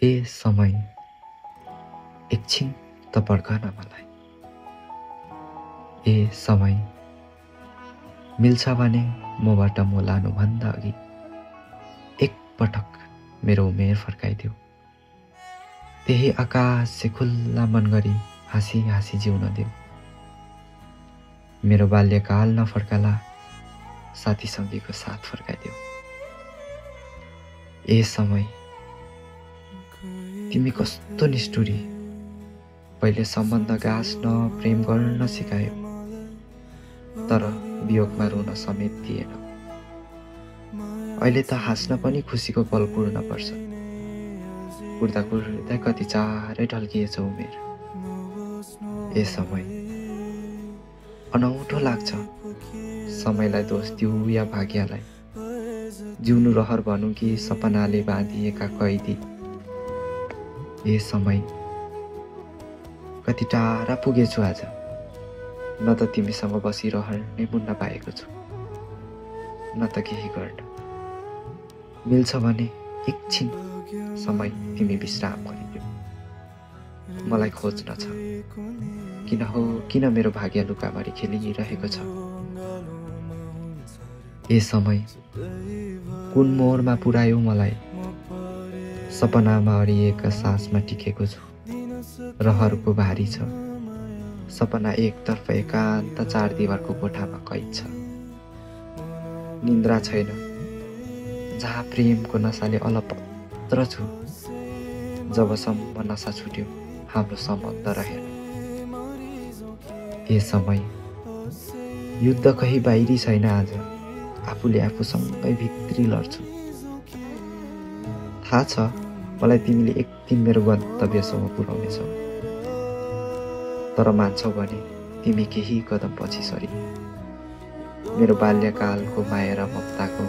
ए समय एकछिन त पर्खन मलाई। ए समय मिल्छ भने मबाट म लानुभन्दा अघि एक पटक मेरो उमेर फर्काइदेऊ। त्यही आकाश से खुल्ला मन गरी हाँसी हाँसी जिउन देऊ। मेरो बाल्यकाल नफर्काला, साथीसँगीको साथ फर्काइदेऊ। ए समय तिमी कस्तो निष्ठुरी, पहिले सम्बन्ध गाँस्न प्रेम गर्न सिकायो, तर वियोगमा रुन समेत दिएन। अहिले त हाँस्न पनि खुसीको पल कुर्न पर्छ। कुर्दा कुर्दै कति चाँडै ढल्किएछ उमेर। ए समय अनौठो लाग्छ समयलाई दोष दिऊ या भाग्यलाई। जिउनु रहर भनौँ कि सपनाले बाँधिएका कैदी। ए समय कति टाढा पुगेछु आज, न त तिमीसँग बसिरहर नै मुन्न पाएको छु, न त केही गर्न। मिल्छ भने एकछिन समय तिमी विश्राम गरिदेऊ। मलाई खोज्न छ, किन मेरो भाग्य लुकामारी खेलिरहेको छ। ए समय कुन मोडमा पुर्यायो मलाई, सपनामा अडिएका सासमा टिकेको छु। रहरको भारी छ, सपना एकतर्फ एकान्त चार दिवारको कोठामा कैद छ। निन्द्रा छैन, जहाँ प्रेमको नसाले अलपत्र छु। जबसम्म नसा छुट्यो हाम्रो सम्बन्ध रहेन। ए समय युद्ध कहीँ बाहिरी छैन आज, आफूले आफूसँगै भित्री लड्छु। थाहा छ मलाई तिमीले एक दिन मेरो गन्तव्यसम्म पुर्याउनेछौ, तर मान्छौ भने तिमी केही कदम पछि सरी। मेरो बाल्यकालको माया र ममताको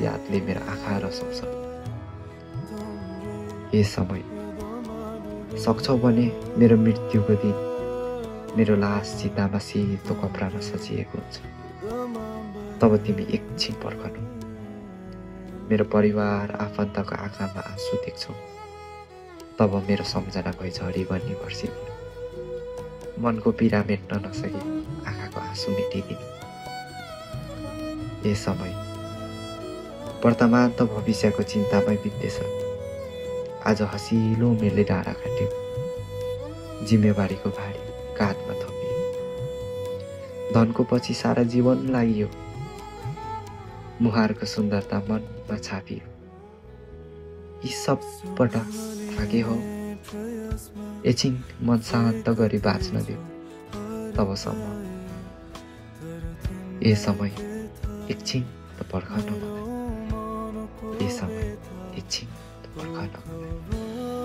यादले मेरो आँखा रसाउँछ। ए समय सक्छौ भने मेरो मृत्युको दिन मेरो लास चितामा सेतो कपडामा सजिएको हुन्छ। तब तिमी एकछिन पर्खनु, मेरो परिवार आफन्तको आँखामा आँसु देख्छौ। तब मेरो सम्झना भैझडी बन्ने वर्षिदिनु, मनको पीडा मेट्न नसके आँखाको आँसु मेटिदिनु। ए समय वर्तमान त भविष्यको चिन्तामै बित्दैछ। आज हँसिलो उमेरले डाँडा काट्यो, जिम्मेवारीको भारी काँधमा थपियो। धनको पछि सारा जीवन लागियो, मुहारको सुन्दरता मनमा छापियो। यी सबबाट थाके हो, एकछिन मन शान्त गरी बाँच्न देऊ तबसम्म। ए समय एकछिन त पर्खन मलाई। ए समय एकछिन त पर्खन मलाई।